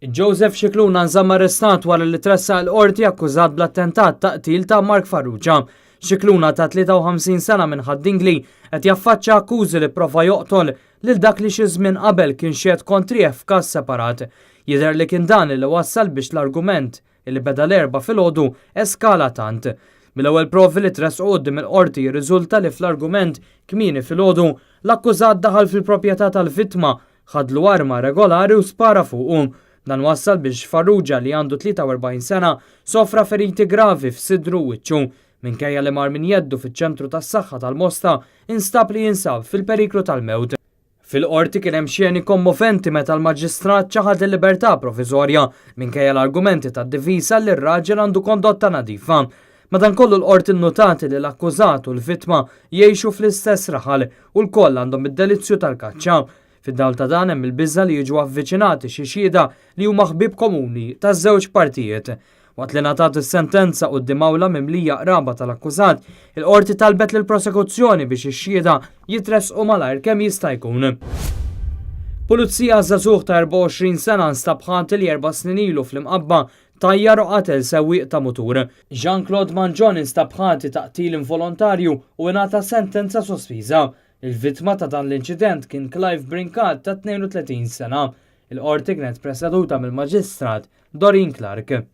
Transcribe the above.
Joseph Scicluna nżamm arrestat wara li tressaq il-Qorti akkużat bl-attentat ta' qtil ta' Mark Farrugia. Scicluna ta' 53 sena minn Ħad-Dingli qed jaffaċċa akkużi li pprova joqtol lil dak li xi żmien qabel kien xehed kontrih f'każ separat. Jidher li kien dan li wassal biex l-argument li beda l-Erbgħa filgħodu eskala tant. Mill-ewwel provi li tressqu quddiem il-Qorti jirriżulta li fl-argument kmieni filgħodu l-akkużat daħal fil-proprjetà tal-vittma Ħadlu arma regolari u spara fuqu. Dan wassal biex Farrugia li għandu 43 sena sofra feriti gravi f'sidru u wiċċu. Minkejja li mar minn jeddu fiċ-ċentru tas-saħħa tal-Mosta, instab li jinsab fil-periklu tal-mewt. Fil-Qorti kien hemm xeni kommoventi meta l-Maġistrat ċaħad il-libertà proviżorja minkejja l-argumenti tad-difiża li r-raġel għandu kondotta nadifa. Madankollu l-Qorti nnutat li l-akkużat u l-vittma jgħixu fl-istess raħal u lkoll għandhom id-delizzju tal-kaċċa. Fid-dawl ta' dan hemm il-biża' li jiġu avviċinati xi xhieda li huma ħbieb komuni taż-żewġ partijiet. Waqt li ngħatat is-sentenza quddiem awla mimlija qraba tal-akkużat, il-Qorti talbet lill-prosekuzzjoni biex ix-xhieda jitressqu malajr kemm jista' jkun. Pulizija żagħżugħ ta' 24 sena nstab ħati li erba' snin ilu fl-Imqabba Tajjar u qatel sewwieq ta' mutur. Jean Claude Mangion instab ħati ta' qtil involontarju u ingħata sentenza sospiża. Il-vittma ta' dan l-inċident kien Clive Brincat ta' 32 sena. Il-Qorti kienet preseduta mill-Maġistrat Doreen Clarke.